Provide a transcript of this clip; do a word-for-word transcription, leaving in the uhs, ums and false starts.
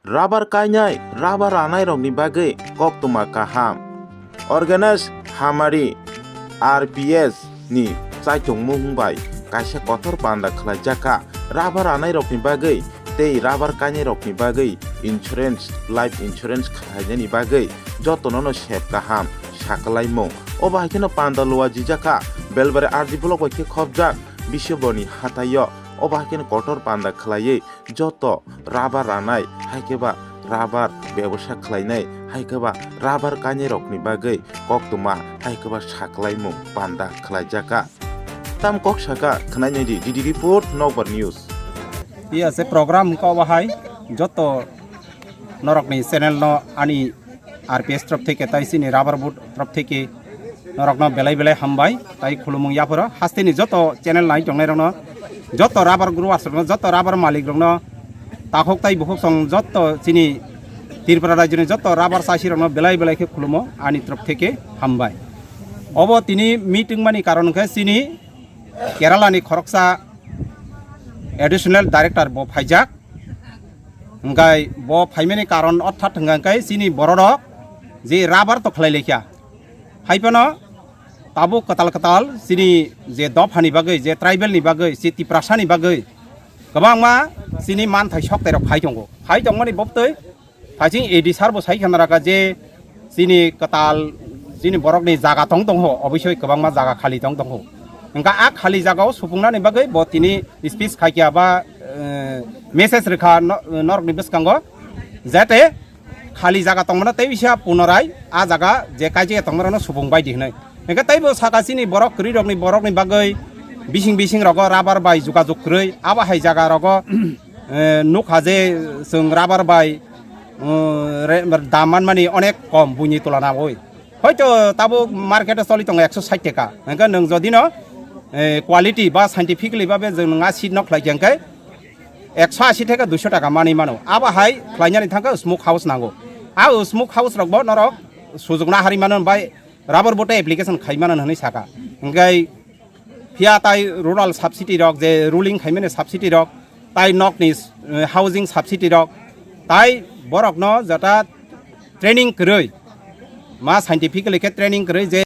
Rubber kainai, rubber ranairokni bagwi koktwma kaham. Organized Hamari R P S ni chaitongmung bai kaisa kotor panda khlaijakha. Rubber ranairokni bagwi tei rubber kainairokni bagwi insurance, life insurance khlainani bagwi jotono no sep kaham saklaimung. Obo hai kheno panda luajijakha Belbari R D block bai khe khopjak Biswaboni hataio. Obo hai kheno kotor panda khlaiwi joto rubber ranai, hai khe ba rubber bebosa khlainai, hai khe ba rubber kainai rokni bagwi koktwma, hai khe ba saklaimung panda khlaijakha. Tam kok saka khwnai nai di, D D report, Nokbar News. Iya se program wngkha obo hai joto norokni channel no ani R P S torof theke tai chini rubber board torof theke norokno belai belai hambai tai khulumung yaphoro hasteni joto channel nai tongnai rokno, joto rubber growers rokno, joto rubber malik rokno, takhuk tai bukhuk song joto chini Tripura rajyoni joto rubber chasi rokno belai belai khe khulumo ani torof theke hambai. Obo tini meeting mani karon khe chini Kerala ni khoroksa additional director bo phaijak. Hingkai bo phaimani karon orthat hingka hingkai chini bororok je rubber to khlai laikha. Hai phano tabuk kwtal kwtal chini je dophani bagwi, je tribal ni bagwi, je Tiprasa ni bagwi kwbangma chini manthai soktai rok phai tongo. Phai tongmani bobtwi Phaiching A D sir bo sai khana raka je chini kwtal, chini borokni jaga tong tong ho, obisoi kwbangma jaga khali tong tong ho. Hingkha a khali jagao supungnani bagwi bo tini speech khaikha ba, eh, message rwkha no-, norokni bwskango, jate khali jaga tongmano tei bisa punorai a jaga je kaijak tongmarokno supung bai di hwnwi. Hingkhe teibo saka chini borok kwrwi rokni, borokni bagwi bising bising rogo rubber bai jogajog kwrwi abo hai jaga rogo, eh, nukha je chwng rubber bai, um, re-, dam manmani onek kom buini tulana oi. Hoito tabuk market o choli tongo ekso sait taka. Hingkhe nwng jodi no, eh, quality ba scientifically babe jwng nwng a seed no khlai khe hingkhe ekso asi taka duiso taka manwi mano. Abo hai khlainani thangkhe smoke house nango. A smoke house rok bo norok sujukna hari mano bai rubber board application khai mano hwnwi saka. Hingkhe phiya tai rural subsidy rok je ruling khaimani subsidy rok, tai nokni, eh, housing subsidy rok, tai borokno jata training kwrwi, ma scientifically khe training kwrwi je